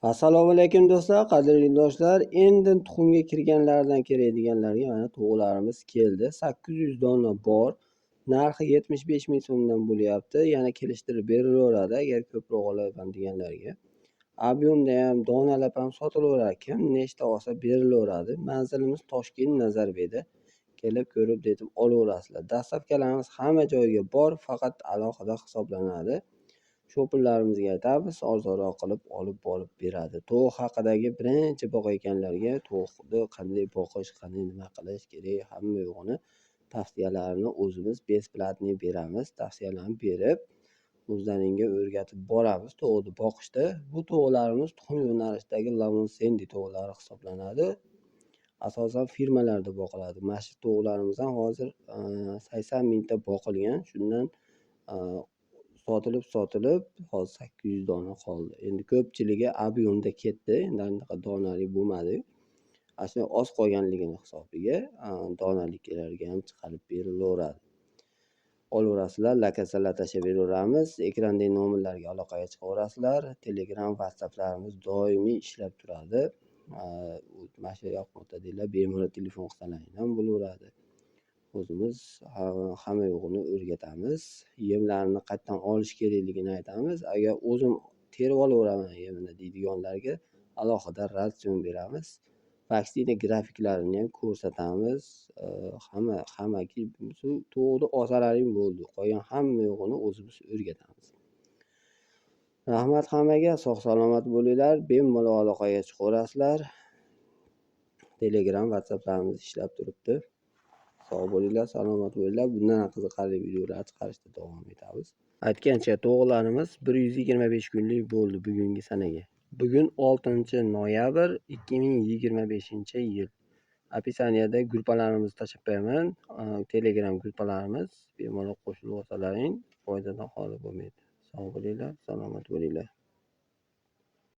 Assalomu alaykum do'stlar, qadrli yurtdoshlar. Endi tuxumga kirganlardan kerak deganlarga mana tovuqlarimiz keldi. 800 dona bor. Narxi 75 ming so'mdan bo'lyapti. Yana kelishtirib berilaveradi agar ko'proq olaman deganlarga. Объём da ham, donalab ham sotilaveradi. Kim nechta olsa berilaveradi. Manzilimiz Toshkent, Nazarbekda. Kelib ko'rib detib olaverasizlar. Доставка larimiz hamma joyga bor, faqat alohida hisoblanadi. Sho'pillarimizga aytamiz, arzonroq qilib olib borib beradi. Tovuq haqidagi birinchi boqayotganlarga tovuqni qanday boqish, qanday nima qilish kerak, hamma yo'g'ini tavsiyalarini o'zimiz бесплатный beramiz. Tavsiyalarni berib, o'zlaringga o'rgatib boramiz tovuqni boqishda. Bu tovuqlarimiz tuxum yo'nalishidagi Lavon Sendi tovuqlari hisoblanadi. Asosan firmalarda boqiladi. Mana shu tovuqlarimiz ham hozir 80 mingta boqilgan. Shundan sotilib-sotilib hozir 800 dona qoldi. Endi ko'pchiligi объём da ketdi. Endi anaqa donali bo'lmadi. Ana shu oz qolganligini hisobiga donaliklarga ham chiqarib berilaveradi. Olaverasizlar, lokatsiyalar tashlab beraveramiz. Ekrandagi nomerlarga aloqaga chiqaverasizlar. Telegram, WhatsApplarimiz doimiy ishlab turadi. Mana shu yoqmoqda bemalol telefon qilsalaring ham bo'laveradi. O'zimiz hamma yo'g'ini o'rgatamiz. Yemlarni qayerdan olish kerakligini aytamiz. Agar o'zim terib olaveraman yemini deydiganlarga alohida ratsion beramiz. Vaksina grafiklarini ham ko'rsatamiz. Hamma hammaki shu tovuqni olsalaring bo'ldi. Qolgan hamma yo'g'ini o'zimiz o'rgatamiz. Rahmat hammaga, sog' salomat bo'linglar. Bemalol aloqaga chiqaverasizlar. Telegram, WhatsApplarimiz ishlab turibdi. Sog' bo'linglar, salomat bo'linglar. Bundan ham qiziqarli videolar chiqarishda davom etamiz. Aytgancha, tovuqlarimiz 125 kunlik bo'ldi bugungi sanaga. Bugun 6-noyabr 2025-yil. Описание da gruppalarimizni tashlab qo'yaman. Telegram gruppalarimiz, bemalol qo'shilib olsalaring foydadan xoli bo'lmaydi. Sog' bo'linglar, salomat bo'linglar.